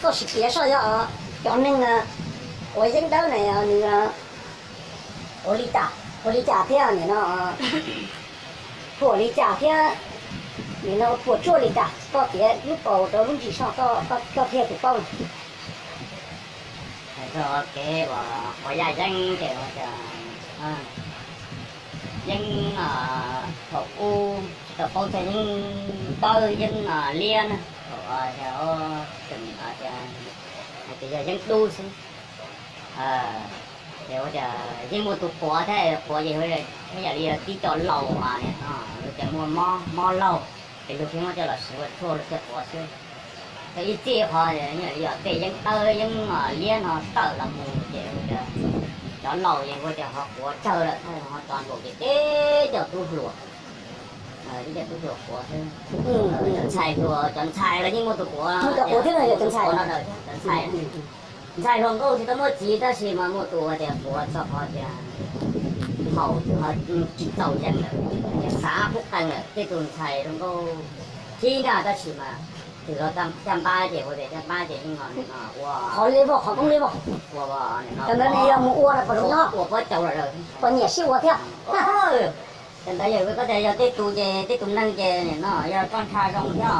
Koj sim piav soj yog cov neeg uas yeeb dawb na yog nws ua li cas, ua li cas thiab nim no, huam li cas thiab nim no puas tsuaj li cas, koj piav lub paus rau lub ntsis soj koj thiaj tus paub. Txog kev uas quav yaj yeeb ces ua cas yeeb thaum ub tsis tau paub txog yeeb dawb yeeb liab na, thaum tseem hais tias yog yeeb dub xwb. Ces ua cas yeej muaj tus quav thiab, quav ces yam li tib co laus mas ua cas muaj mob laug, ces luag thiaj muab coj los siv ua tshuaj luag thiaj quav xwb. Tau ib txij qhov yam li tej yeeb dawb yeeb liab no tawm los mus ces ua cas cov laus ces ua cas ho quav tsawg lawm, ho tso nkaus ces tib co tub hluas, tib co tub hluas quav xwb. Cov ntxhais hluas, cov ntxhais los yeej muaj tus quav, cov quav thiab no yog cov ntxhais, cov ntxhais, ntxhais hluas nkauj tsis tau muaj txiv tab sis mas muaj tus ua tias quav txog qhov tias haus tsis txaus yeeb lawm, xav qub qees lawm, tej tus ntxhais hluas nkauj thib nrag tab sis mas twb los caj npab ces ua tias caj npab ces yeej ua qhov liab vog, qhov koob liab vog, ua ntawd yog mus ua pom zoo nyob, ua pob caus los lawm, pom nyiam sib ua thiab. Ntawd yog koj tias yog tej tus ces tej tus neeg ces nim no yog txoj ntsha zoo thiab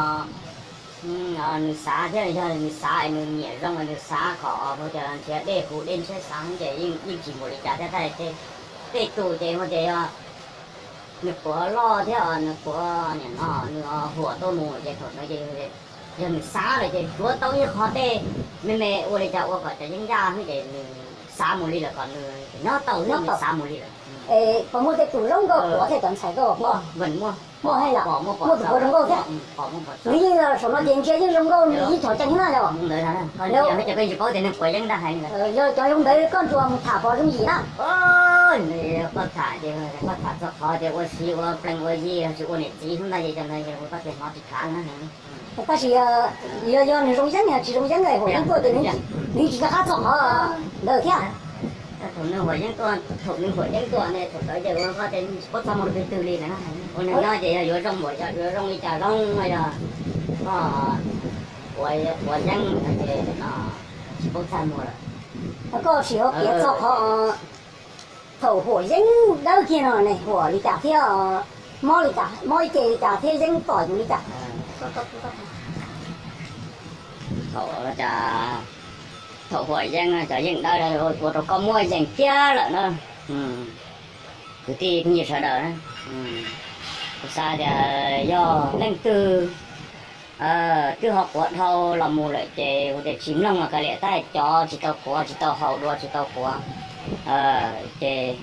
os, nws xav thiab, yog nws xav es nws nyiam zoo es nws xav kom ua tias nrhiav dej huv dej ntshiab xav ces yeej tsis npaum li cas thiab. Tej tus ces ua tias yog nws quav loj thiab nws quav nim no nws huam tuaj mus ces thaum ntawd ces yog nws xav lawm ces tsuav tau ib qho tej me me ua li cas ua kom cov yeeb yaj xwb ces nws xav mus li lawm kom nws nyob tau xwb, nws xav mus li lawm. Es puas muaj tej tus zoo nkauj quav thiab cov ntxhais koj? Muaj, muaj, muaj tus quav zoo nkauj thiab. Nws yeej saum no ces ntsia yeej zoo nkauj, nws yeej txom ceev thiab na yog? Ntawd, koj tsis paub tias neeg quav yeeb ntag hais. Yog cov zoo ntawd koj ntsuas mus tham pom zoo yim na. Koj tham, koj tham txog qhov tias ua si ua plees ua yi los sis ua niam txiv hnub ntawd ces cov ntawd ces kuv tau tias hnov tsis khav na. Tab sis yog, yog nws zoo yeeb yog tsis zoo yeeb es huam yeeb tuaj ces nws tsis nco qab txog qhov ntawd thiab. Thaum nws huam yeeb tuaj, thaum nws huam yeeb tuaj ne thaum ntawd ces ua koj tias tsis paub txog mus rau pem twg li na. Ua neeg nyob ces yog yuav zoo npaum, yuav zoo li cas zoo no yog koj quav yeeb ces tsis paub txog mus lawm. Koj sim ho piav txog qhov thaum huam yeeb dawb kiag no ne huam li cas thiab mob li cas, mob ib ce li cas thiab yeeb tom yus li cas? Thaum, thaum huam yeeb cov yeeb dawb ua rau koj muaj yees kiag lawm na. Kwv tij phooj ywg sawv daws, kuv xav tias yog leej twg twb ho quav dhau los mus lawm ces ua tias tsis mloog los kav liam, tab cov tsis tau quav tsis tau haus dua tsis tau quav ces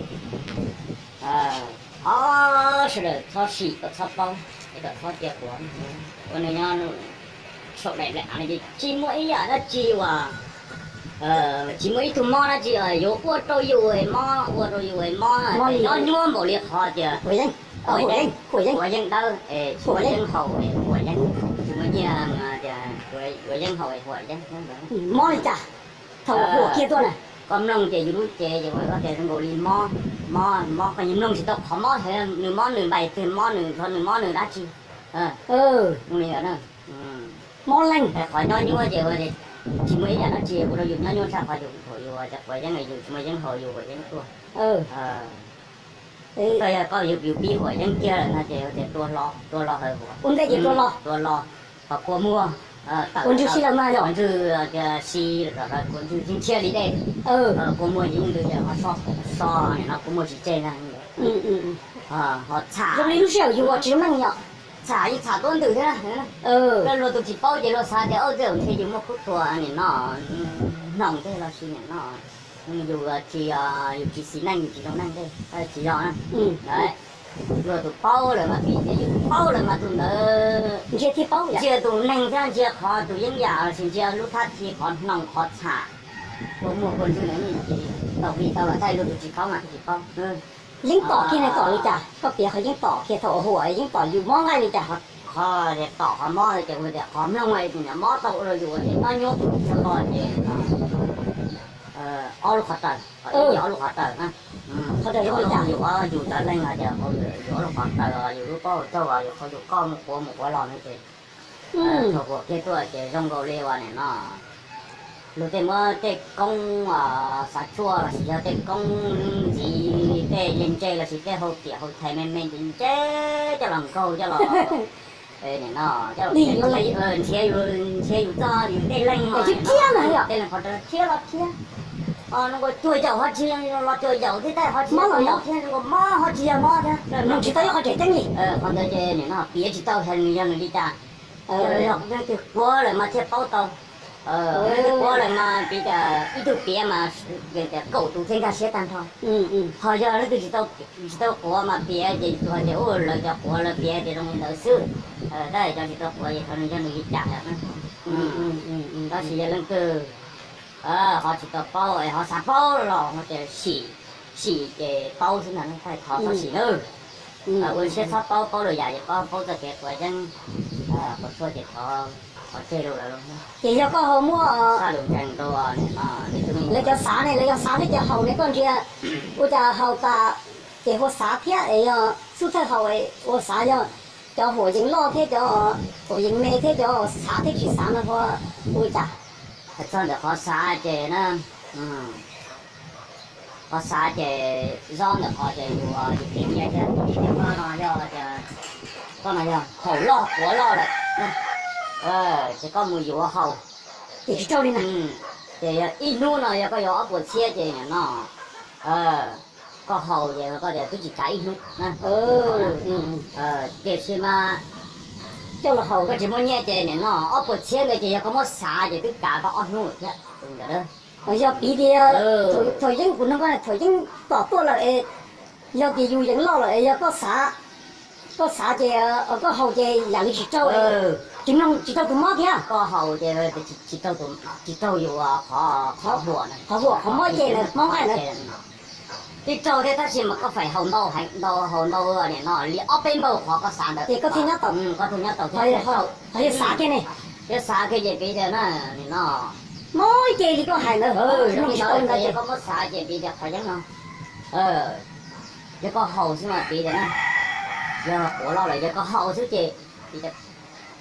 thov sawv daws txhob sim kom txhob paub es kom txhob cia quav. Ua nws nyob saum daim nplej av no ces tsis muaj ib yam dab tsi uas, tsis muaj ib tug mob dab tsi yuav ua rau yus mob, ua rau yus mob, nyob nyuaj npaum li qhov tias quav yeeb dawb, quav yeeb haus, quav yeeb, tsis muaj nyiaj tias quav yeeb haus, quav yeeb. Mob li cas? Thaum huam kiag tuaj na, koj mloog ces yus lub cev ces ua koj tias zoo nkaus li mob, mob, mob koj yeej mloog tsis tau qhov mob, nws mob nws npaim twg, mob nws nrho, nws mob nws dab tsi. Mob leej, qhov nyob nyuaj ces ua tsis muaj ib yam dab tsi ua rau yus nyob nyuaj tshaj qhov yus thaum yus tias quav yeeb, yus tsis muaj yeeb haus yus quav yeeb tuaj. Koj yog koj yus pib huam yeeb kiag lawm no ces ua tias tua hlo, tua hlo hawv huam, ua ntej ces tua hlo, tua hlo, ho kua muag, ua ntswg sib law mas yog, ua ntswg si, ua ntswg nrhiav li dej, kua muag yeej ntws ces ho so, so nim no kua muag tsis tseg na. Ho txham zoo li lub sij hawm yus tsis zoo neej yom, txham yeej txham tuab ntws thiab. Luag tus tsis paub ces luag xav tias tej zaum ntshe yus muaj khub tua nim no, hnoos tej los sis nim no, yus tsis, yus tsis xis neej yus tsis zoo neej tej, tsis yog na. Luag tus paub lawm mas vim tias yus tus paub lawm mas tus ntawd ntsia thiaj paub, ntsia tus neeg thiab ntsia qhov tus yeeb yam los sis ntsia lub thab thi qhov hnoos qhov txham, kua muag kua ntswg ntawd ces tau vim tau los txhais luag tus tsis paub mas tsis paub. Yeeb tom kiag ne tom li cas? Koj piav qhov yeeb tom kiag thaum huam yeeb tom yus mob nqaij li cas? Qhov tom qhov mob ces ua tias qhov mloog mob tau ua rau yus tias nyob nyuaj tus tsis tshua qo ces ob lub qhov taws, ob lub qhov taws na. Qhov taws zoo li cas? Yus, yus cov leeg hais tias yus ob lub qhov taws, yus lub pob hauv caug, yus qhov yus koj mus quav mus quav los no ces thaum huam kiag tuaj ces zoo nkaus li uas nim no luag tej muab tej koob xav tshuaj los sis yog tej koob ntxiv tej ntse ntse los sis tej hau tiam hau thais me me ntse ntse coj los nkaug coj los, nim no, nrhiav yus, nrhiav yus txoj yus tej leeg, tej leeg qhov rau thiab los thiab. Nws ua cuaj yaum ho tsis los cuaj yaum thiab, tab ho tsis yog cuaj yaum thiab, nws ua mob ho tsis yog mob thiab. Nws tsis tau ib qho tseem ceeb li. Qhov ntawd ces nim no piav tsis tau, yog nws li cas. Yog leej twg quav lawm mas thiaj paub tau. Leej twg quav lawm mas piv tias ib tug piav mas tias kaum tus thiaj nkag siab tag nrho. Ho yog leej twg tsis tau quav mas piav ces tus hais tias u lawv cov quav lawv piav tias zoo li ntawd xwb. Tab cov tsis tau quav ces qhov nws yog nws li cas lawm. Tab sis yog leej twg ho tsis tau paub es ho xav paub los ho tias sim, sim ces paub xwb ntag, thov txhob sim nawb. Ua siab txhob paub, paub lwm yam ces paub, paub txoj kev quav yeeb quav tshuaj ces thov, thov tseg lawm. Ces yog koj ho muab lawv cov xav ne, lawv yog xav thiab cov haus ne, koj ntsia ua cas haus tas ces hu xav thiab es yog xub thawj haus ua xav, yog cov huam yees loj thiab cov huam yees me thiab cov xav thiab tsis xav no hu ua cas? Txog ntawm qhov xav ces na, qhov xav ces zob ntawm qhov ces yus, yus piav nyiaj thiab, koj no yog, koj no yog haus loj quav loj lawm, ces koj mus yuav haus, ces tsis raug li na. Ces yog ib hnub no yog koj yuav ob puas txhiab ces nim no koj haus ces koj tias twb tsis kav ib hnub na. Tiam sis mas coj los haus koj tsis muaj nyiaj ces nim no ob puas txhiab ntawd ces yog koj muab xav ces twb kav koj ob hnub lawm thiab. Yog piv tias thaum yeeb, kuv nug koj, thaum yeeb tom tuaj lawm es yog tias yus yees loj lawm es yog koj xav, koj xav ces koj haus ces yam li tsis raug, tsis mloog, tsis raug tus mob thiab. Koj haus ces tsis raug, tsis raug yus qhov, qhov huam, qhov huam qhov mob ces lawm, mob nqaij lawm. Twb raug thiab tab sis mas koj feem haus ntau heev, ntau haus ntau nim no li ob peb npaug qhov koj xav ntawd ces koj thiaj nyob tau, koj thiaj nyob tau thiab. Ho yog xav kiag ne, yog xav kiag ces piv tias na, nim no mob ces li koj hais ntawd, tsis mloog tsis tau ntawd ces koj muab xav ces piv tias qhov yeeb no, yog koj haus xwb mas piv tias na, yog quav loj lawm yog koj haus xwb ces piv tias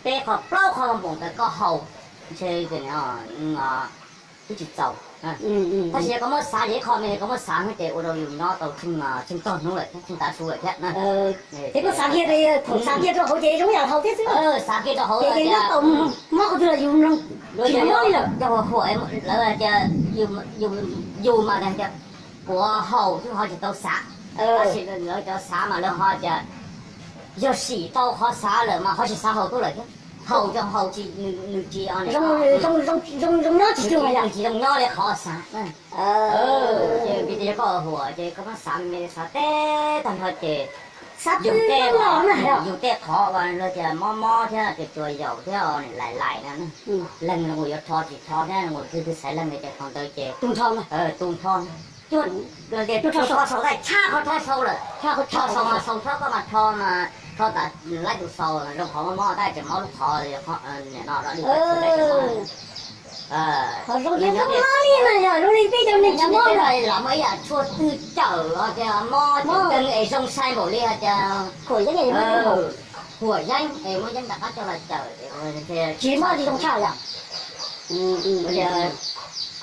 peb qhov plaub qhov npoos ntawd koj haus ntshe twb tsis txaus. Tab sis yog koj muab xav ces ib qho me koj muab xav xwb ces ua rau yus nyob tau tsheej, tsheej tog hnub lawm thiab, tsheej tav su lawm thiab na. Ces koj xav kiag, thaum xav kiag rau hauv ces zoo yam haus thiab xwb. Xav kiag rau hauv ces nyob tau, mob qhov twg los yus mloog tsis mob li lawm. Cov huam huam lawv tias yus mas tias quav haus xwb ho tsis tau xav. Tab sis lawv cov xav mas lawv ho tias yog sim tau qhov xav lawm mas ho tsis xav haus tuaj lawm thiab. Haus ces haus tsis, nws tsis zoo, zoo nyob tsis cuag, nws tsis zoo nyob li qhov xav. Ces piv tias yog koj huam ces koj muab xav me me, xav teb tag nrho ces yus tej, yus tej qhov uas luag tias mob mob thiab ces tsuas yaum thiab laim laim na, leeg los yuav rho tsis rho thiab, twg twg xaiv leeg ces qhov ntawd ces tu nrho, tu nrho, cuag tias cuag rho saum tais tshaj qhov rho sau lawm, rho sau mas sau rho koj mas rho mas rho tas laib tus sau zoo qhov mob mob tab tseem mob lub qhov, nim no zoo li peb cov neeg tsis mob, lam muaj ib yam tshuaj twg cawm tias mob cawm es zoo sai npaum li hais tias huam yeeb es muaj yeeb rov qab coj los cawm tsis mob tsis zoo tshaj yom.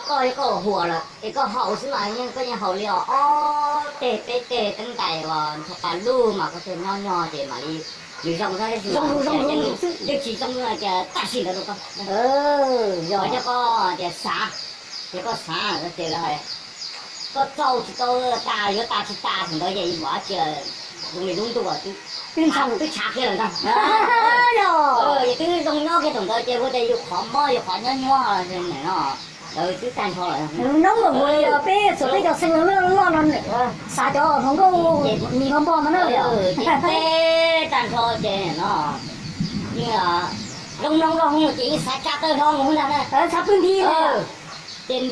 Koj, koj huam lawm es koj haus xwb mas yeej, koj yeej haus li os, ob teg peb teg teeb ntais uas nrho pas lug mas koj thiaj nyob nyog ces mam li zoo, zoo, yeej tsis zoo tias tam sim ntawd rau koj. Yog cov koj tias xav, ces koj xav ces lawv hais koj txaus tsis tau tas, yuav tas tsis tas thaum ntawd ces yus mam tsis zoo li lub ntuj twb tshav kiag lawm ntag. Ces twb zoo nyob kiag thaum ntawd ces ua tias yus qhov mob yus qhov nyob nyuaj no lawv twb tag nrho lawm. Nws noob npaum li peb txhua peb cov xeev loj loj no xav cov hluas nkauj mis npog npog no na. Ces teb tag nrho ces no zoo mloog loj hoo ces yeej xav tsa tawg hlo mus ntag na. Xav pw nthi. Ces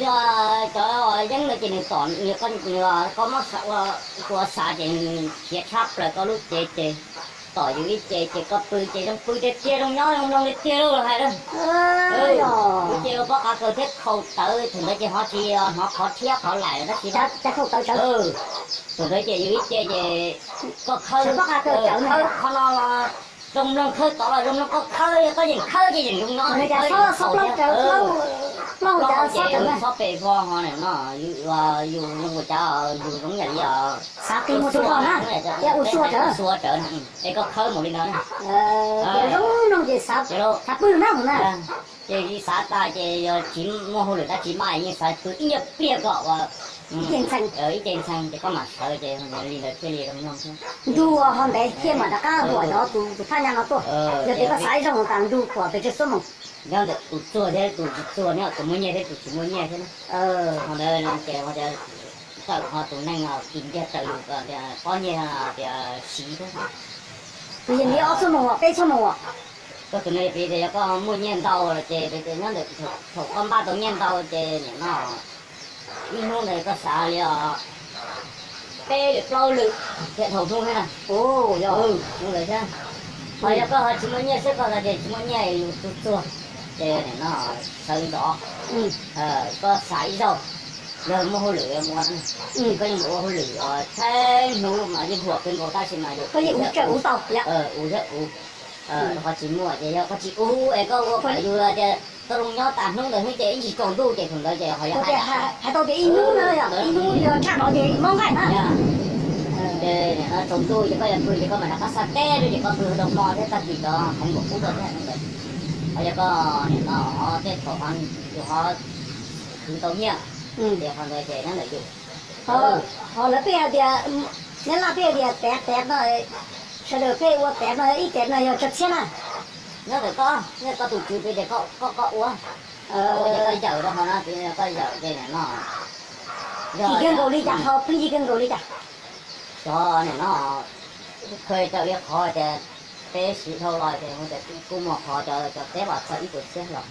cov yeeb no ces nws tom, koj mob ua xav ces nws khiav tshab plaws koj lub cev ces tom yus ib ce ces koj pw ces zoo pw tiag tiag, zoo nyob zoo mloog tiag tiag lauj hais. Ces ua pob qa kaws thiab khau tawv, thaum ntawd ces ho tsis hnov qhov thiab qhov laim tab sis, thaum ntawd ces yus ib ce ces koj khawb, khawb qhov no los zoo mloog, khawb tod los zoo mloog, koj khawb, koj yeem khawb ces yeem zoo nyob. Ces txhob pem vog ho no, yus zoo ua cas yus zoo yam li xav qi mus txog na, ua xua tsawv, es koj khawb mus li ntawd na. Zoo no ces xav pw na mus na. Ces xav tas ces yog tsis muaj hauj lwm dab tsi mas yeej xav pw ib nyuag pliag kom ua ib ce ntxhee ces koj mam sawv ces li ntawd thiaj li zoo mloog thiab. Ntuj ho ntev thiaj mam rov qab huam cov tus thaj nyab no tuaj. Yog tias koj xav ib zaug tas ntuj huam pes tsawg xuab moos? Nyob ntawm tus txuag thiab tus tsis txuag, nyob tus muaj nyiaj thiab tus tsis muaj nyiaj thiab na. Ho ntawd ces tawm ho tus neeg kis ntiag tawm yus pob nyiaj tias siv thiab. Tus yog li ob xuab moos, peb xuab moos. Koj tus neeg piv tias yog koj muaj nyiaj ntau lawm ces nyob ntawm thaum koj npaj tau nyiaj ntau ces nim no ib hnub ntawd koj xav li peb lwm plaub lwm thiaj thaum hnub thiab na. Hnub ntawd thiab. Ho yog koj ho tsis muaj nyiaj xwb, koj xav tias tsis muaj nyiaj yus txuag txuag ces nim no sawv ntxov koj xav ib zaug, yog muaj hauj lwm ua, koj yeej mus ua hauj lwm tsheej hnub mas yeej huam kawg nkaus tab sis mas yus, koj yeej ua tsawg ua tau, ua thiab ua, ho tsis muaj ces yog koj tsis ua es koj ua kom yus tias tau zoo nyob tas hnub ntawd xwb ces ib ntsis tsaus ntuj ces thaum ntawd ces ho yog hais tau tias ib hnub na, ib hnub yog tshaj no ces mob nqaij na. Ces nim no tsaus ntuj ces koj yuav pw ces koj mam rov qab xa teb rau ces koj pw rau hmo thiab tag kis cov hmoov nkaum qub rau thiab ntawd. Ho yog koj nim no tej thaum yus ho khwv tau nyiaj ces qhov ntawd ces nyob ntawm yus. Ho lawv pheej hais tias, nyob Laj pheej hais tias tev tev no, sawv daws pheej ua tev no ib tev no yog tsawg txhiab na? Nyob ntawm koj, nyob koj tus tswv piv tias koj, koj ua, ua ces koj yawm rau hauv no, koj yawm ces nim no yog kawg nkaus li cas, ho pheej yig kawg nkaus li cas? Cov nim no kha raws li qhov tias peb siv dhau los ces kuj muaj qhov cov teb los txog ib puas txhiab los.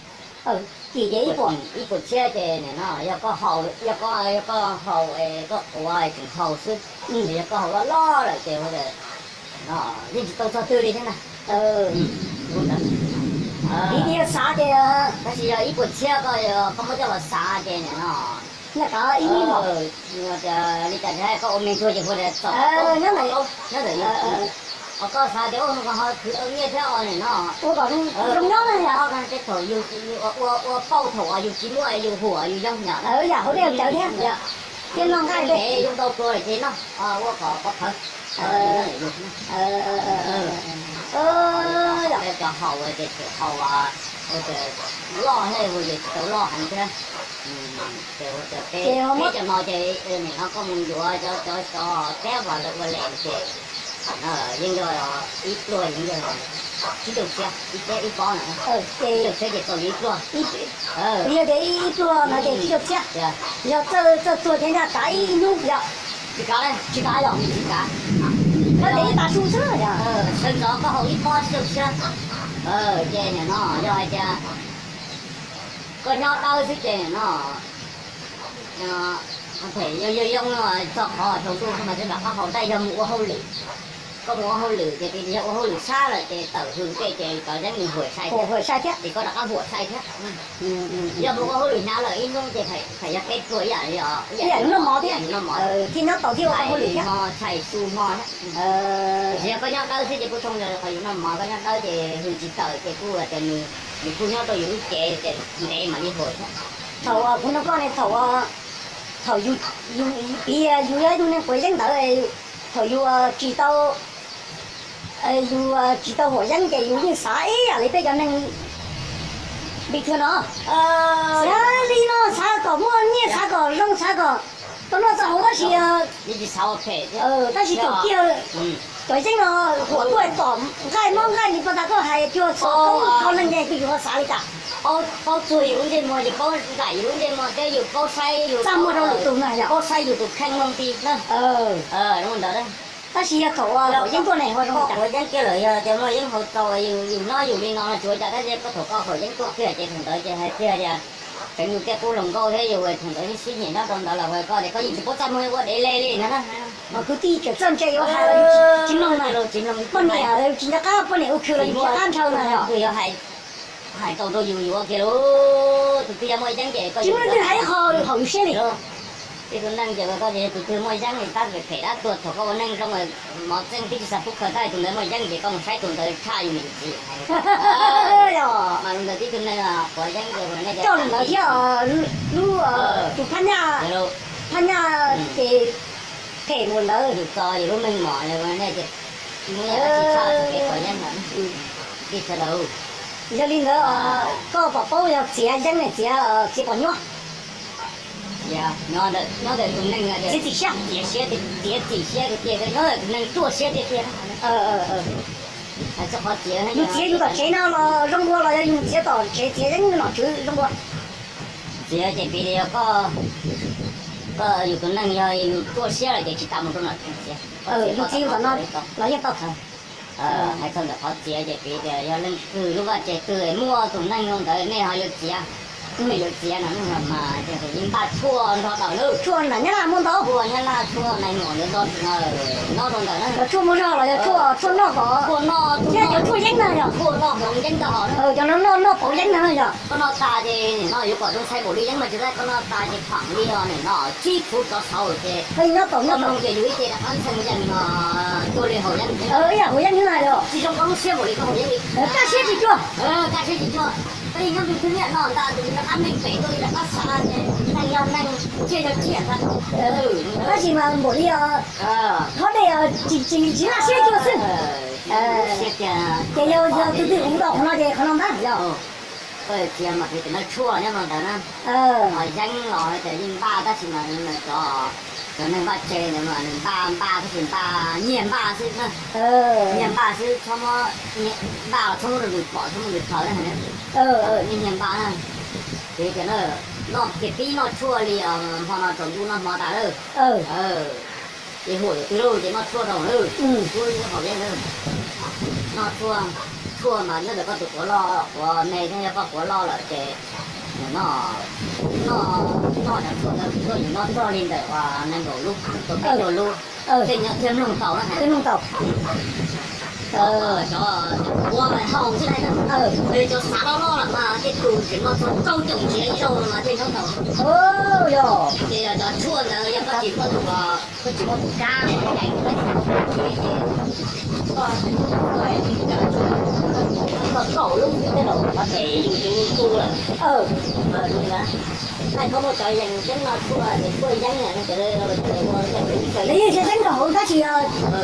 Ces ib puas, ib puas txhiab ces nim no yog koj haus, yog koj, yog koj haus es koj quav tseem haus xwb, yog koj haus loj loj lawm ces yeej tsis tau txog twg li thiab na. Vim tias xav ces, tab sis yog ib puas txhiab koj, koj muab coj los xav ces nim no li cas koj ua me ntsuag ces hu tias txom, nyob ntawm, nyob ntawm yus. Ho koj xav tias ua no ho khwv tau nyiaj thiab os nim no, ua kom zoo nyob na yom. Tej thaum yus ua pauj thaum uas yus tsis muaj yus huam yus yoo yom. Yam hauv dej cawv thiab, thiab noj nqaij tej zoo tau pluas lawm ces noj, ua kom pov khawv. Cov haus ces tseem haus loj thiab, hu ces tsis tau loj heev thiab. Ces ua peb cov no ces nim no koj mus yuav cov, cov, cov teb uas lawv ua lem ces yeej yog ib pluag yeej yog tsib caug txhiab ib teb ib pob na. Tsib caug txhiab ces tau yus ib pluag. Yog tias ib pluag no ces tsib caug txhiab. Yog txawj txuag thiab nyob kav ib hnub yom? Tsis kav, tsis kav yom? Tsis kav. Koj tias ib pas su xwb yom? Sawv ntxov koj haus ib pob tsib caug txhiab. Ces nim no yog hais tias koj nyob dawb xwb ces nim no phem yog yog yoo txog qhov tsaus ntuj koj mam rov qab haus, tab yog mus ua hauj lwm. Koj mus ua hauj lwm ces yog ua hauj lwm sab lawm ces tawm hws tej ces cov yeeb nws huam sai thiab, ces koj rov qab huam sai thiab. Yog mus ua hauj lwm hnyav lawm ib hnub ces phem yog peb pluag ib yam li os, ib yam yus noj mov thiab, yus noj mov thiab nyob tau thiab ua hauj lwm thiab, hmo tshais su hmo thiab. Tiam sis yog koj nyob dawb xwb ces kuj tshooj yog qhov yus noj mov, koj nyob dawb ces hws tsis tawm ces kuj tias nws kuj nyob rau yus lub cev ces ntev mam li huam thiab. Thaum kuv nug koj ne, thaum, thaum yus, yus piv yus yog ib tug neeg quav yeeb ntawd, thaum yus tsis tau, yus tsis tau huam yeeb ces yus yeej xav ib yam li peb cov neeg pis thwv no, xav li no, xav kom muaj nyiaj, xav kom zoo, xav kom tau noj tau haus tab sis, tab sis thaum kiag cov yeeb no huam tuaj tom nqaij mob nqaij li paj tas koj hais cuag txog kho leej ces yus ho xav li cas? Paub txuag yus lub ntsej muag, yus paub ntaim yus lub ntsej muag thiab yus paub saib, txaj muag rau lwm tus na yom, paub saib yus tus kheej mloog ti na. Ntawd, tab sis yog thaum huam yeeb tuaj ne, huam yeeb kiag lawm yog tias muaj yeeb hauv txaus, yus nyob yus li no tsuav cas, tab sis koj thaum koj huam yeeb tuaj kiag ces thaum ntawd ces hais kiag tias tseev yus tej qub hluas nkauj thiab yus thaum ntawd sib nyiam nyob rau ntawd los koj tias koj yeej tsis paub txaj muag ua dev le li na. Kwv tij tseem txawj ntse yuav hais los yus tsis mloog na, poj niam tsis nco qab, poj niam ua khwv los yus tsis nco qab ntshaw na yom. Hais tau rau yus yuav kiag lauj, tus twg yog muaj yeeb ces koj tsis muaj leej twg hais ib qho haum yus siab li. Tib tug neeg ces koj tias yog tus twg muaj yeeb li tab phem phem dab tuag thaum koj ua neej zoo, mov txeeb twb tsis xav pub khaws tab, tus ntawd muaj yeeb ces koj mus saib tus ntawd tshaj yus niam yus txiv. Mas tus ntawd tib tug neeg quav yeeb ces nej coj ntawd thiab, lub tus phab nyaj, phab nyaj ces phem mus ntawd. Yus txo yus lub meej mom, nej tsis tshaj kev quav yeeb lawm. Yog li ntawd, koj pom paub yog txiav yeeb ne, txiav, txiav pos nyuab? Nyob ntawm tus neeg txiav txim siab, txiav siab, txiav txim siab tiag tiag, nyob ntawm tus neeg ruaj siab tiag tiag. Yus txiav yus tom tsev no los zoo dua los yog yus txiav tom tsev txiav yeeb nom tswv zoo dua? Txiav ces piv li yog koj, koj yus tus neeg yog yus ruaj siab lawm ces tsis tas mus rau nom tswv txiav. Yus txiav yus tom no los yeej tau khaws. Hais txog ntawm qhov txiav ces piv tias yog leej twg lub vaj tse twg muaj tus neeg zoo ntawd nej ho yuav txiav, nej yuav txiav no mas yeej npaj tshuaj nrog tawm lawm. Tshuaj nram Nyab Laj muaj ntau, tshuaj Nyab Laj, tshuaj nais muam ntawd nyob rau ntawd na. Cov tshuaj muaj zog los yog tshuaj, tshuaj noj kom, tshuaj noj thiab cov tshuaj yeeb na yog, tshuaj noj pauv yeeb, cov no noj noj pauv yeeb na yog. Koj noj tas ces no yuav kom zoo tshaj npaum li yeeb mas tsis tas, koj noj tas ces pheej li os, nim no tsib phuv rov saud ces nyob tau, nyob tau ces yus ib ce rov qab ntxhee yees no, cuag li haus yeeb. Ib yam haus yeeb na yog. Tsis zoo koj lub siab npaum li koj haus yeeb li. Kaj siab tsis cuag. Kaj siab tsis cuag. Koj yeej nyob tus thwj niaj no ntag, tus rov qab meej pem tuaj rov qab xav ces neeg yog neeg, tsiaj yog tsiaj ntag. Tab sis mas npaum li os, qhov dej tsis, tsis laj siab cuag xwb. Ces yog, yog tus twg ua tau qhov no ces qhov no ntag yog. Koj txiav mas piv txwv no tshuaj nyob rau ntawd na. Ho yeeb los tias yeej npaj tab sis mas cov, cov neeg vaj tse ntawd mas nws npaj npaj tab sis npaj nyiag npaj xwb na. Nyiag npaj xwb, txhob muab, npaj los txhob muab rau nws pom, txhob muab nws khaws na. Nyiag nyiag npaj na. Ces tias na, noj ces pib noj tshuaj li os, hmo no tsaus ntuj noj hmo tas lawm. Ces hu twg lauj ces noj tshuaj rau lawm. Kuv haus yeeb lawm. Noj tshuaj, tshuaj mas nyob ntawm koj tus quav loj quav me thiab, yog koj quav loj lawm ces noj, noj, noj cov tshuaj ntawd, koj yuav noj txog li ntawm uas nees nkaum lub, peb caug lub, tej nyob thiaj mloog tau na. Mloog tau. Cov, cov quav haus xwb na, cov xav loj loj lawm mas tej tus tseem noj txog rau caum ntsiav ib zaug no mas thiaj nyob tau. Yog. Ces yog cov tshuaj ntawd yog koj tsis muaj tus, koj tsis muaj tus kab, koj kaum lub xwb tej zaum qhov tes yus tus tu lawm. Hais koj muaj cov yees yeeb no tshuaj, tshuaj yeeb no, yeej tsis yeeb rau hauv tab sis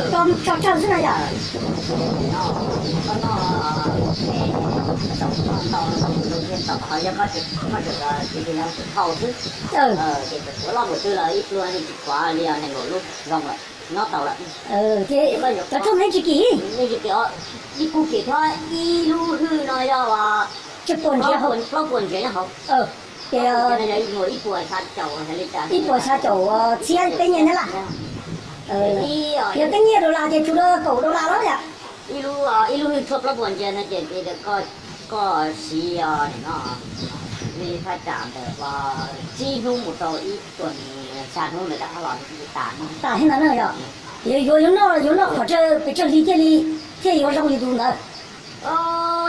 tso tsawg xwb na yom. Koj noj, koj noj, koj tsis, koj tsis haus xwb. Ces txawm quav loj npaum twg los ib pluag yeej tsis quav li os, nees nkaum lub zoo lawm, nyob tau lawm. Ces cov tshuaj no tsis kim, ib kub kim thiab ib lub hwj no yog uas plaub puas ntsiav nyob hauv. Ces ib puas xya caum txhiab peb nyiaj Nyab Laj. Yog peb nyiaj dollar ces tsuas rau kaum dollar los yom. Ib lub, ib lub hwj tshuaj plaub puas ntsiav no ces koj, koj siv no li thaj tsam ntawm tsib hnub mus rau ib puas, xya hnub ntawd rov qab los tas. Tas thiab ntawd na yom. Yuav, yuav noj, yuav noj qhov tsawg pes tsawg hli thiaj li, thiaj yuav zoo yus tus ntawd.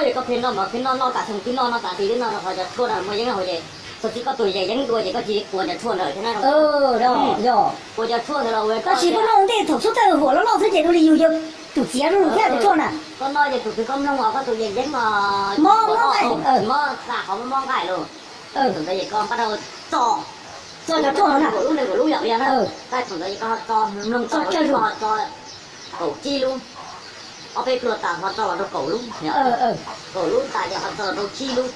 Yog koj pheej noj mas pheej noj, noj tas xyoo twb noj, noj tas hli twb noj, rau qhov cov tshuaj no muaj yeeb hauv ces txog txij koj tus yees yeeb dua ces koj cia li quav cov tshuaj ntawd thiab na. Yog, quav cov tshuaj ntawd los ua, tab sis koj noj ua ntej thaum xub thawj huam loj loj xwb ces dua li yus yog tus txiav zoo thiab cov tshuaj na. Koj noj ces tus twg koj mloog os, koj tus yees yeeb os, mob, mob nqaij, mob tas qhov mob mob nqaij los. Thaum ntawd ces koj npaj rau txo, txo cov tshuaj no na, kaum lub, nees nkaum lub yom, yog na. Tab thaum ntawd ces koj ho txo, mloog txo tsawg lub, ho txo kaum tsib lub, ob peb pluag tas ho txo los rau kaum lub, kaum lub tas ces ho txo los rau tsib lub.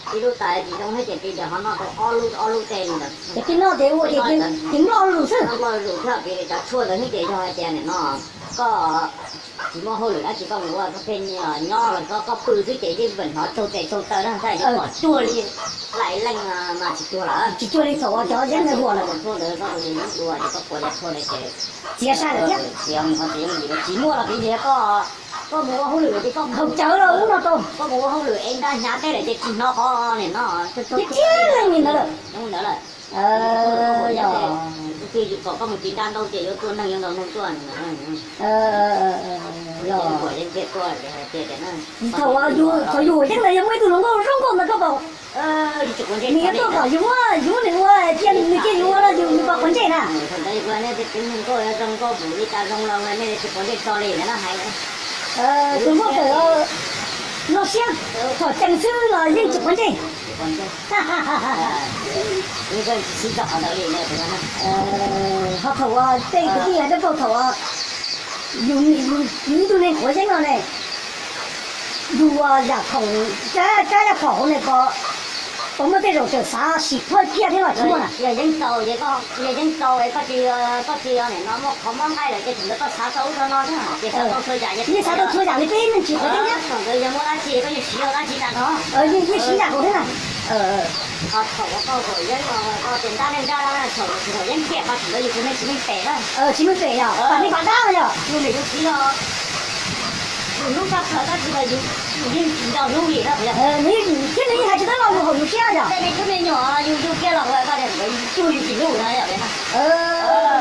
Tsib lub tas tsis zoo thiab ces pib ces ho noj rau ob lub, ob lub tej li ntawd. Ces pib noj ces ua ces nploj lus xwb, nploj lus thiab. Pib cov tshuaj ntawd thiab ces yog hais tias nim no koj tsis muaj hauj lwm dab tsi koj mus ua koj pheej nyob los koj, koj pw xwb ces yeej pheej hnov tsaug tes tsaug taw na, tab sis pom cuag li hlais leej mas tsis cuag lawm, tsis cuag li thaum uas cov yeeb ntawd huam lawm. Tshuaj ntawd koj tus yees yeeb dua ces koj quav cov tshuaj ntawd ces txiav sai lawm thiab. Txiav mus qhov txiv yeeb ntxiv tsis muaj los piv tias koj, koj mus ua hauj lwm ces koj haus cawv los ub no rau, koj mus ua hauj lwm es nra hnyav teb lawm ces tsis hnov qhov nim no tiag tiag li ntawd lawm. Ntawd lawm. Yog twg kom koj mus tiv nra ntau ces yuav tua neeg yuav ntaus neeg tuaj. Thaum yus, thaum yus huam yeeb ntawd yog muaj ib tug hluas nkauj zoo nkauj ntawd koj pom? Nws yuav tuaj kom yus muab, yus muab nws ua cia nws cia yus ua los yus, yus pom quav ntsej na. Thaum ntawd yus kuj hais nej tsev neeg nkauj yuav zoo nkauj pum li cas zoo los nej tsis quav ntsej tso li ntawd na hais. Tsuas muab kawm zoo siab, thaum cees xwb los yeej tsis quav ntsej. Ho thaum uas tej kwv tij hais rau paub thaum uas yus ib tug neeg quav yeeb no ne, yus yam khoom, cab yam khoom hauv ne ko, puas muaj tej zaum txawm xav sim phoj kiag thiab los tsis muaj na? Yog yeeb txaus ces koj, yog yeeb txaus es koj tsis, koj tsis nim no muaj qhov mob nqaij lawm ces thaum ntawd koj xav tau ub tau no thiab ces xav tau txhua yam, yeej xav tau txhua yam li peb neeg tsis quav yeeb thiab. Thaum ntawd yog muaj dab tsi koj yeej siv dab tsi tas no. Yeej siv yam khoom thiab na. Ho thaum uas koj quav yeeb no koj tias ntab neej ntab dab na, thaum thaum yeeb tiam ko thaum ntawd yus tus neeg tsis meej pem na. Tsis meej pem yog pam neeg pam dab no yog. Yus niam yus txiv los yus hlub tshaj plaws tab sis mas yus yeej tsis nco hlub li na. Nws thiab nws yeej hais tsis tau lo lus haum yus siab yog. Tej me tub me nyuam yus yug kiag los ua koj tias nkawd yug yus tsis hlub na yog.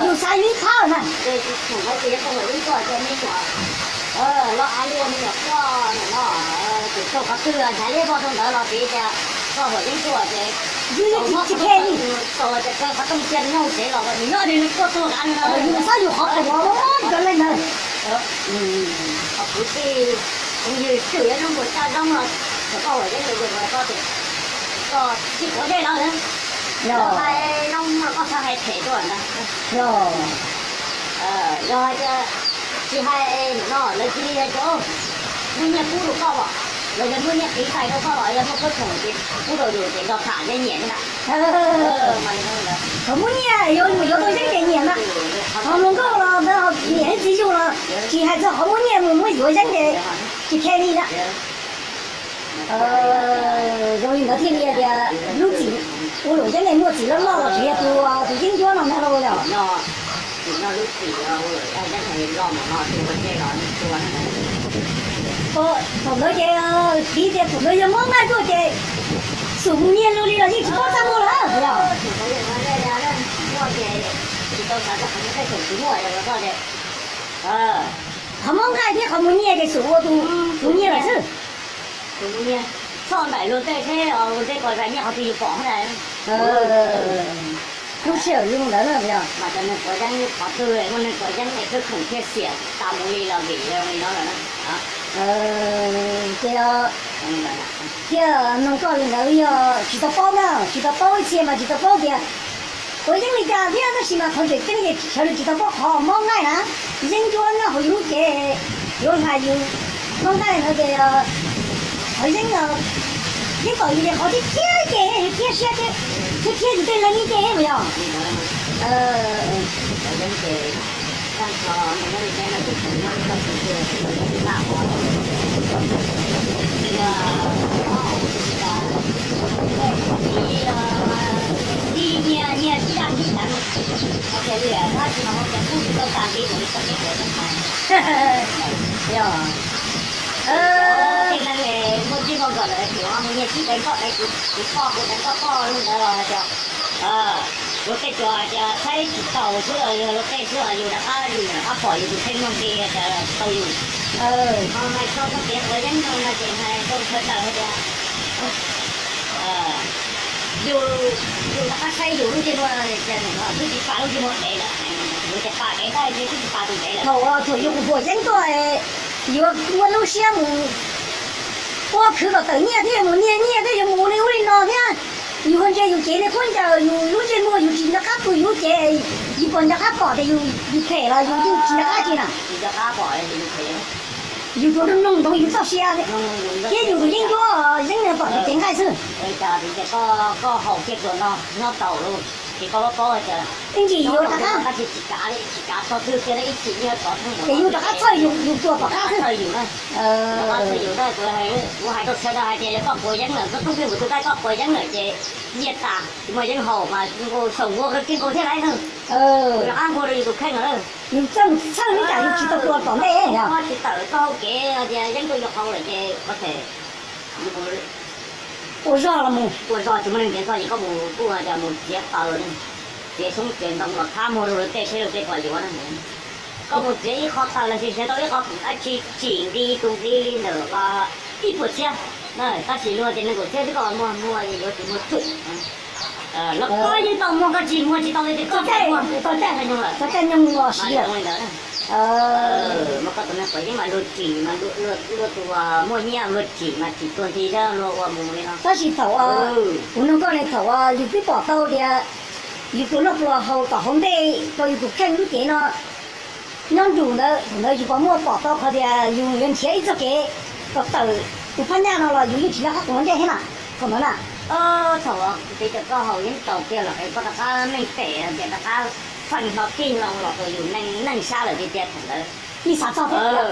Yus xav yus ib phab na. Thaum ntawd ces yog koj quav yeeb tuaj ces me nyuam los av luaj me nyuam quaj no, tus raug qhov twg ntshav liab vog rau ntawd los vim tias koj quav yeeb tuaj ces yus tsis phem li. Tau tias kawg qhov rooj cia nyob hauv tsev los nws nyob li nws quaj tuag kav no. Yus xav yus qhov khoom uas muaj cov neeg ntawd. Qhov kwv tij, yus twb yuav zoo npaum cas zoo los thaum koj quav yeeb los yus koj tias koj tsis quav ntsej lawm. Yog hais zoo los koj txhob hais phem tuaj ntag. Yog hais tias tsis hais no lawv cia li hais tias muaj nyiaj pub rau koj los, los yog muaj nyiaj qiv fais rau koj los yog muaj koob khoom ces pub rau yus ces nrog tham nyiaj nyiam thiab na. Thaum muaj nyiaj yuav, yuav tau yeeb ces nyiam na. Ho hluas nkauj los ntawd nyiam txiv yug los tsis hais txog qhov muaj nyiaj mus muab yuav yeeb ces tsis khe li na. Zoo li ntawd thiaj li tias lub txim ua luam yeeb es muaj txim loj loj los tseem yog tus, tus yeeb ncuab no ntag lauj yog. Thaum ntawd ces piv tias thaum ntawd yog mob nqaij tuaj ces xum mus nyiag luag li los yeej tsis paub txaj muag lawm yog. Qhov mob nqaij thiab qhov mus nyiag ces xum ua tus mus nyiag lawm xwb. Txhob ntaim luag tej seb luag tej ko zais nyiaj qhov twg yus pom na. Lub sij hawm zoo ntawd na yog mas cov neeg quav yeeb qhov twg muaj neeg quav yeeb es khwb khoom thiaj xiam tas mus li los vim zoo li no lawm na. Ces thiaj nug koj li ntawd yog tsis tau paub na, tsis tau paub ib txhia mas tsis tau paub tias quav yeeb li cas thiab tab sis mas qhov tseem ceeb ces sawv daws tsis tau paub qhov mob nqaij na, yeeb ncuab nyob hauv yus lub cev, yuav hais yus mob nqaij ntawd ces qhov yeeb, yeeb tom yus ces qhov thiab thiab ces thiab siab thiab thiab yus tej leeg ib ce mas yog. Yog, muaj txij muaj nkawm lawm, kuv mus nyiag tib deev koj deev kuv, kuv poj kuv deev koj poj li ntawd los hais tias luag tej cov hais tias saib tsis taus xwb los yog luag tej xwb los yus rov qab, yus rov qab pom yus tus kheej muaj nqi tias tau yus. Ho hais txog txoj kev quav yeeb no no ces hais rau sawv daws hais tias yus, yus rov qab saib yus lub ntsej muag, twb tsis pom lub ntsej muag pem lawm, yus tias pom kev ntag twb tsis pom tus pem lawm. Thaum, thaum yus quav yeeb tuaj, yuav muaj lub siab mus ua khwv kom tawm nyiaj thiab yuav mus niaj nyiaj thiab yuav mus ua li ub li no thiab. Yus ho ntsia yus cev li qub ncaws, yus lub ntsej muag yus tsis nco qab pw yus lub cev, yus puas nco qab pom tias yus phem los yus yeej tsis nco qab tsi na. Yus tsuas noog ntsoov yus txoj sia thiab yus tus yeeb ncuab yeeb pom yus cev nqaij xwb. Koj haus kiag tsuas no nyob tau, ces koj paub paub tias ib ntsis yuav rov qab, ces yus rov qab txhawj yus, yus tsuas pom qab xwb. Kuv hais rau sawv daws hais tias yog koj quav yeeb lawm, koj tub twg mus tus taij koj quav yeeb lawm ces nyiaj tas tsis muaj yeeb haus mas xaum nqua kawg kiag nkaus thiaj laiv na. Rov qab nqua rau yus tus kheej lawm. Yus txhawj, txhawj li cas yus tsis tau tuag tom ntej. Tsis tawm txoj hau kev tias yeeb tuaj yus qhov lawm ces koj them ua zog los mus, ua zog tsis muaj neeg nrhiav koj ces koj mus kuj tias mus txiav taws, txiav xyoob txiav ntoo los thab muag rau luag tej seb luag tej puas yuav na. Koj mus txiav ib qho taws los sis txiav tau ib qho khoom dab tsi tsim nqi tus nqi li ntawm ib puas txhiab, Tab sis luag tias nees nkaum txhiab xwb koj muag muag yuav tsis muag tsuj. Los koj yeej tau muag, koj tsis muag tsis tau li tias koj txawj muag, txawj caij nyoog los siv li ntawd. Mas koj tus neeg quav yeeb mas luag tsim, luag tus muaj nyiaj luag tsim mas tsim tuag nti thiab luag ua mus li no. Tab sis thaum kuv nug koj ne, thaum yus twb pom tau tias yus tus noj pluas haus tom hauv ntej rau yus tus kheej lub cev no nyob nrug ntawd, thaum ntawd yus puas muaj pom tau qhov tias yus yuav nrhiav ib txoj kev kom tawm tus phab nyaj no los yus yeej tsis nco qab tus hauv ntej thiab na, thaum ntawd na? Thaum kuv piv tias koj haus yeeb tau kiag los es koj rov qab meej pem tias rov qab feem hlo tig loo los rau yus neej sab lawm tiag tiag thaum ntawd. Yeej xav txog thiab,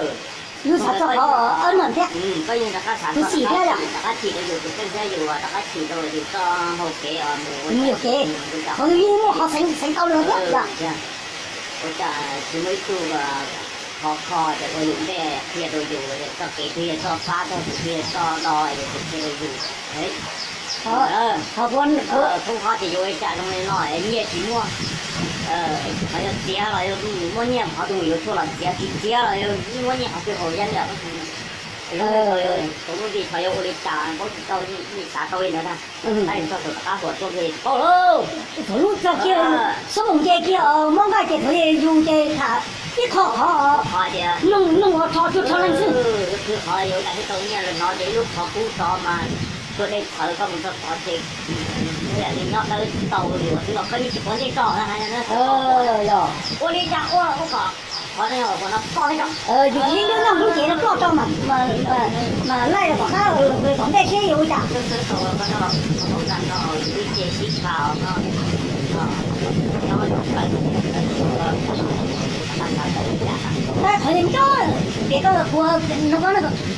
yus xav txog qhov ub no thiab. Koj yeej rov qab xav txog, rov qab chim rau yus tus kheej thiab yus rov qab chim rau yus txoj hau kev mus yuam kev. Qhov yus yeej muaj qhov xeev tau lawm thiab. Ua cas tsis muaj ib tug khov kho ces ua yus ntej qhia rau yus txoj kev twg yog txoj fab, txoj twg yog txoj do es qhia rau yus. Thoob qhov ces yuav ua li cas zoo li no es nyiaj tsis muaj, qhov yog txiav los yog muaj nyiaj qhov twg yuav tshuaj los txiav, tsis txiav los yog muaj nyiaj qhov twg haus yeeb lawm. Thaum lub nti qhov yuav ua li cas paub tsis tau, yeej xav tau li ntawd na. Tab sis txog thaum rov qab huam tuaj kiag tsis paub lauj. Thaum lub txog kiag xob moos nce kiag mob nqaij ces thaum yus ces tham ib qho qhov, noog ua rho cuag rho leej xwb. Qhov yuav ua cas thiaj tau nyiaj los no ces ib lub qhov kub tod mas tuaj dej txhawv koj mus txog tod ces nyob dawb tsis tau yuav xwb los koj yeej tsis quav ntsej txog na. Ua li cas ua ua kom qhov no ploj thiab. Yus yeej nyob nyob lub cev no ploj rau mas laij los tom qab tom ntej seb yuav ua cas. Ib ce sib kha no, qhov yeej nco, tias koj kuv no ko,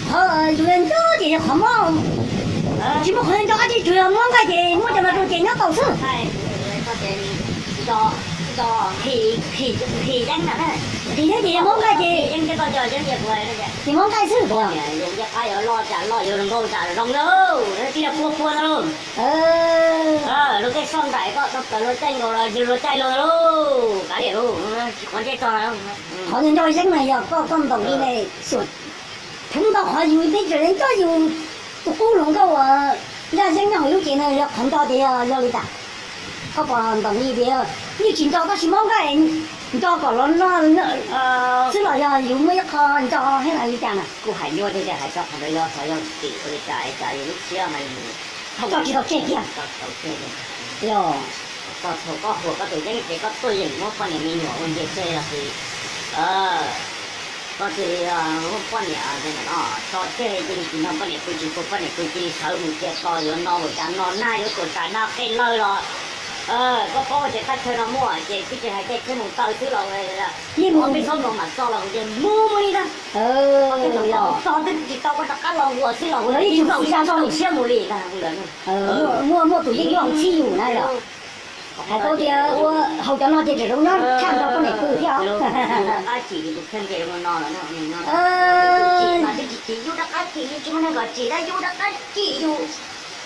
qhov yus yeej nco ces yog qhov mob, tsis muaj qhov yeej nco qab tsis tsuas yog mob nqaij ces muab cov no rau ces nyob tau xwb. Nqhis yeeb ces yog mob nqaij ces, ces mob nqaij xwb. Qab yuav loj cas loj, yuav zoo nkauj cas zoo lauj, tib yog pua pua no lauj. Luag tej soj nraim koj tau plaws luag caij nkaus los yog luag caij luag lauj, kav liam lauj, tsis quav ntsej txog. Qhov nco nco yeeb na yog koj koj ntaus li ne, xyuam thoob ntau qhov yus teb tseem nco yus tus qub hluas nkauj uas yaj yeeb nyob hauv lub cev no yog qhov nco tias yog li cas? Koj puas ntaus li tias yeej tsis nco tab sis mob nqaij nco kom los noj xwb los yog yus muaj ib qho nco thiab los li cas na? Kuj hais nyuaj tiag tiag, hais txog qhov ntawd yog xyov yog tim ua li cas es cas yus lub siab mas tso tsis tau tseg kiag. Yog txog thaum koj huam koj tus yeeb ces koj tuaj yeem muab poj niam me nyuam ua nce tseg los sis koj cia li muab poj niam tso tseg, cia li tsis nrog poj niam pw tsis pub poj niam pw, cia li sawv mus cia to yuav no ua cas no nag yuav tuaj tsam nag qe lawg los koj paub tias thaj chaw no muaj ces twb tsis hais caij tsheb mus taw xwb los yeej mus peb txhob mus mam txog los ces mus mus li ntag. Txog twb tsis tau koj rov qab los ua xwb los ua yeej tsis txaus siab mus li ntag. Muaj muaj tus yeej nyob txhib yus na yom. Hais tau tias ua haus cov no ces tseem zoo nyob tshaj nrog poj niam pw thiab os. Yus rov qab chim yus tus kheej ces zoo no lawm. Yus tsis chim yus rov qab chim, yus tsis muaj neeg kom chim na, yus rov qab chim yus.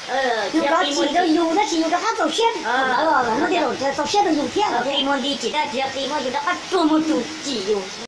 Yus rov chim rau yus tab sis yus rov qab txaus siab, no tias txaus siab rau yus thiab. Qi muag nti chim tab sis yog qi muag yus rov qab tsuag muag tsuag chim yus.